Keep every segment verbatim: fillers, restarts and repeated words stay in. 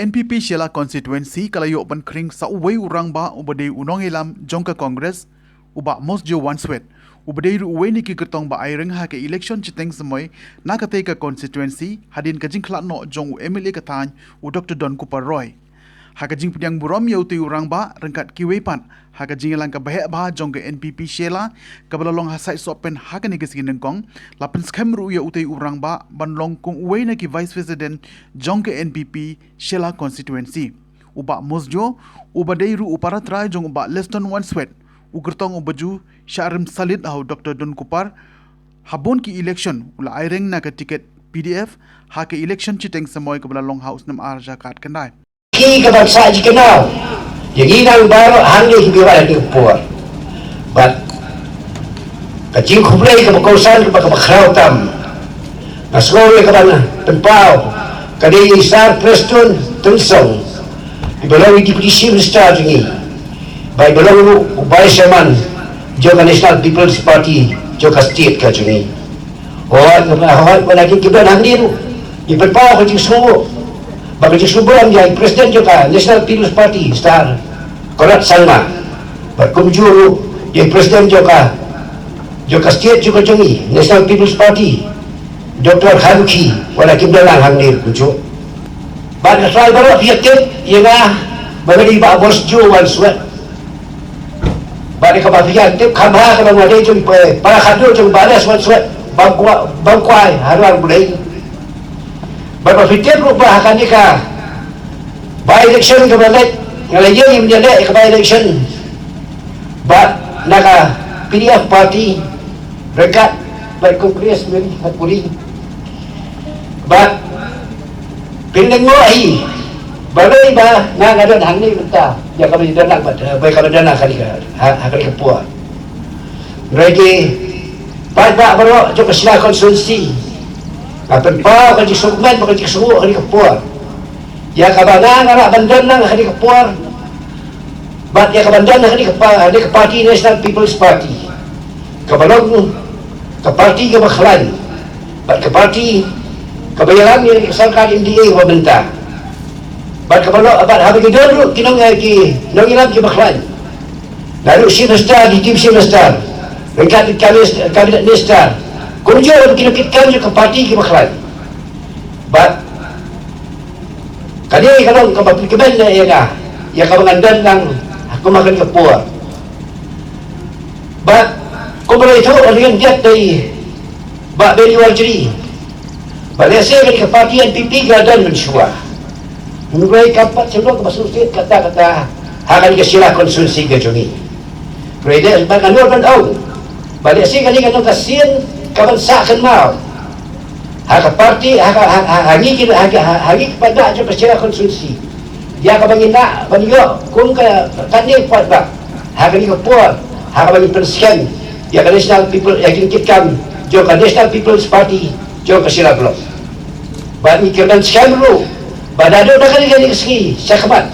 N P P Shella Constituency ka la ïoh ban khring sa uwei u rangbah uba dei u nongïalam jong ka Congress, u Bah Mosjoe Wanswet, uba dei ruh uwei na ki kyrtong ba aireng ha ka election shiteng samoi na katei ka constituency, hadien ka jingkhlad noh jong u M L A ka thaiñ, u Doctor Donkupar Roy. Ha ka jingpdiang burom ïa utei u rangbah ryngkat kiwei pat, ha ka jingïalang kaba heh bha jong ka N P P Shella, kaba la long ha Saitsohpen ha kane ka sngi nyngkong, la pynskhem ruh ïa utei u rangbah ban long kum uwei na ki Vice President jong ka N P P Shella Constituency. U Bah Mosjoe, uba dei ruh u paratrai jong u Bah Leston Wanswet, u kyrtong uba ju shah rim salit ha u Doctor Donkupar, ha bun ki election u la aireng na ka tiket P D F, ha ka election shiteng samoi kaba la long ha u snem ar hajar khatkhyndai. Ki ka ban sah jingkynmaw ïa ngi nang baroh hangne ki ba wan ha kane ka por. Bad ka jingkhublei kaba kongsan kaba, kaba khraw tam, nga sngew ïa ka ban pynpaw ka dei ïa i Sir Prestone Tynsong, iba long i Deputy Chief Minister jong ngi, bad iba long ruh u Vice Chairman jong ka National People's Party jong ka state ka jong ngi. Hooid, hooid, wat la kim don hangne ruh, ngi pynpaw ka jingsngewnguh bad ka jingsngewbha ïa i President jong ka National People's Party, Sir Conrad Sangma, bad kumjuh ruh ïa i President jong ka, jong ka state jong ka jong ngi, National People's Party, Doctor Kharlukhi, wat la kim don lang hangne ruh kumjuh. Bad nga tharai baroh phi ïa tip ïa nga ba nga dei Bah Mosjoe Wanswet. Bad ïa kaba phi ïa tip kham bha ka long nga dei jong i para khadduh jong Bah Mosjoe Wanswet, Bam Kwai, Bam Kwai ha Rwar Blei. Bad ba phi tip ruh ba ha kane ka by-election kaba leit, nga la ïeng ïa mynta leh ïa ka by-election bad na ka P D F party ryngkat bad Congress Mary Khatpuri. Bad pynlyngngoh hi balei ba nga nga don hangne mynta ïa kaba don lang bad, eh, ba kaba don lang ha kane ka, ha, ha kane ka por. Hynrei ki paidbah baroh jong ka Shella constituency, nga pynpaw ka jingsngewkmen bad ka jingsngewnguh ha kane ka por ïa kaba nga nga lah ban don lang ha kane ka por. Bad ïa ka ban don ha kane ka pa-, ha kane ka party, National People's Party, kaba long ka party kaba khlaiñ bad ka party kaba ïalam ïa ka sorkar India kaba mynta. Bad kaba long, bad haba ki don ruh ki nong, eh, ki nongïalam kiba khlaiñ, naduh Chief Minister, Deputy Chief Minister, ryngkat ki cabinet, cabinet minister, kumjuh ruh ki nongkitkam jong ka party kiba khlaiñ. Bad kane ka long kaba pynkhih ïa nga ïa kaba ngan don lang ha kum ha kane ka por. Bad kumba la ïathuh ha ka liang jait da i Bah Benny Warjri ba lehse kane ka party N P P ka la don mynshuwa. Hynrei kam pat sngewthuh kaba sngewsih katta katta ha kane ka Shella constituency ka jong ngi. Hynrei dei ba ngan ïoh ban ong ba lehse kane ka long ka sien kaban sah kynmaw ha ka party, ha ka, ha, ha, ha ngi ki, ha, ha, ha ngi ki paidbah jong ka Shella constituency ïa kaba ngin lah ban ïoh kum ka, kane ka paidbah ha kane ka por, ha kaba ngin pynskhem ïa ka National People, ïa ki nongkitkam jong ka National People's Party jong ka Shella Block. Bad ngi kyrmen skhem ruh ba naduh na kane, kane ka sngi shakhmat,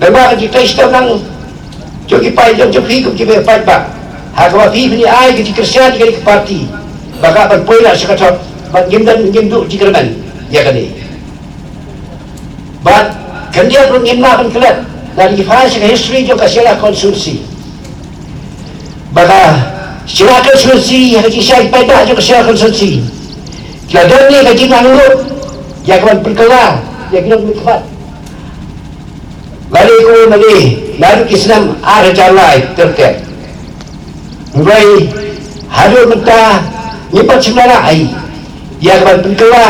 namar ka jingtrei shitom lang jong ki paid, jong, jong phi kum ki paidbah, ha kaba phi phin ïa ai ka jingkyrshan ïa ka party ba ka ban poi noh sha ka top, bad ngim don, ngim duh jingkyrmen ïa kane. Bad khyndiat ruh ngim lah ban klet lada ngi phai sha ka history jong ka Shella constituency ba ka Shella constituency, ha ka jingshai paidbah jong ka Shella constituency, ki la don ne ka jingangnud ïa ka ban pynkylla ïa ki nongmihkhmat. Lane kumne, naduh ki snem ar hajar lai ter ter. Hynrei haduh mynta ngim pat shym la lah hi ïa ka ban pynkylla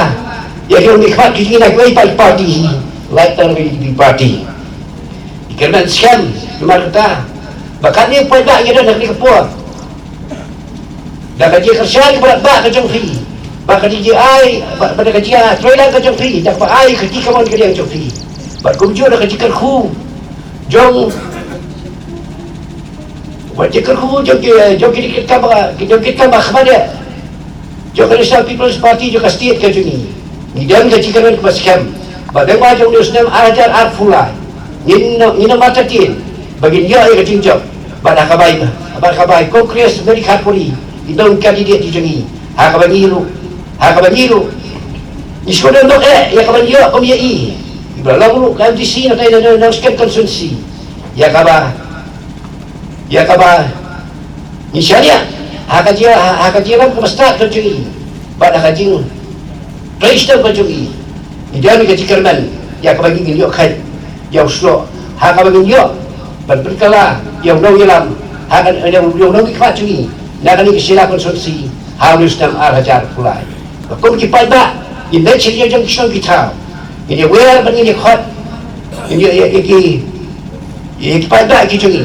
ïa ki nongmihkhmat ki jong ngi na kiwei pat ki party hi, lait tang na ka U D P party. Ngi kyrmen skhem namar kata ba katne pat ba ngi don ha kane ka por. Da ka jingkyrshan kaba radbah ka jong phi, bad ka jingïai, bad, bad ka jingïatreilang ka jong phi, da kaba ai ka jingkmen ka liang jong phi, bad kumjuh da ka jingkyrkhu jong, bad jingkyrkhu jong ki, jong ki nongkitkam, ki nongkitkam ba kham bha jong ka National People's Party jong ka state ka jong ngi. Ngi don ka jingkyrmen kaba skhem ba dang ba jong une u snem ar hajar arphew lai ngin, ngin ym artatien ba ngin ïoh ïa ka jingjop bad ha kaba, bad ha kaba i Congress Mary Khatpuri i long i candidate jong ngi, ha kaba ngi ruh, ha kaba ngi ruh ngi shu don noh eh ïa ka ban ïoh kum ïa i. Ba long ruh ka M D C na ka na na second constituency. Ïa kaba ïa kaba ngi shaniah ha ka jia ha ka jia lam kaba stad ka jong i. Bad ha ka jing trei stem ka jong i. Ngi don ka jingkyrmen ïa kaba ngi ïoh khat ïa u snoh ha kaba ngi ïoh ban pynkylla ïa u nongïalam ha ka ïa u nongïalam ka jong i. Na ka ni ka sila constituency ha u snem ar hajar pulai. Ba kum ki paidbah ngin dei sila jong ki shnong ki thaw. Ngin ïa wer ban ngin ïa khot ngin ïa ïa ki ïa ki paidbah ki jong i.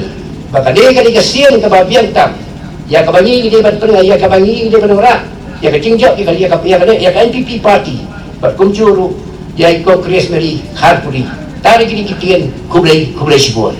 Ba ka dei ka dei ka sien kaba biang tam ïa kaba ngi ngi dei ban pynlong ïa kaba ngi ngi dei ban rak ïa ka jingjop ïa ka ïa ka ïa ka N P P party. Ba kumjuh ruh ïa i Kong Grace Mary Kharpuri. Tang ïa ki dei ki ktien. Khublei khublei shibun.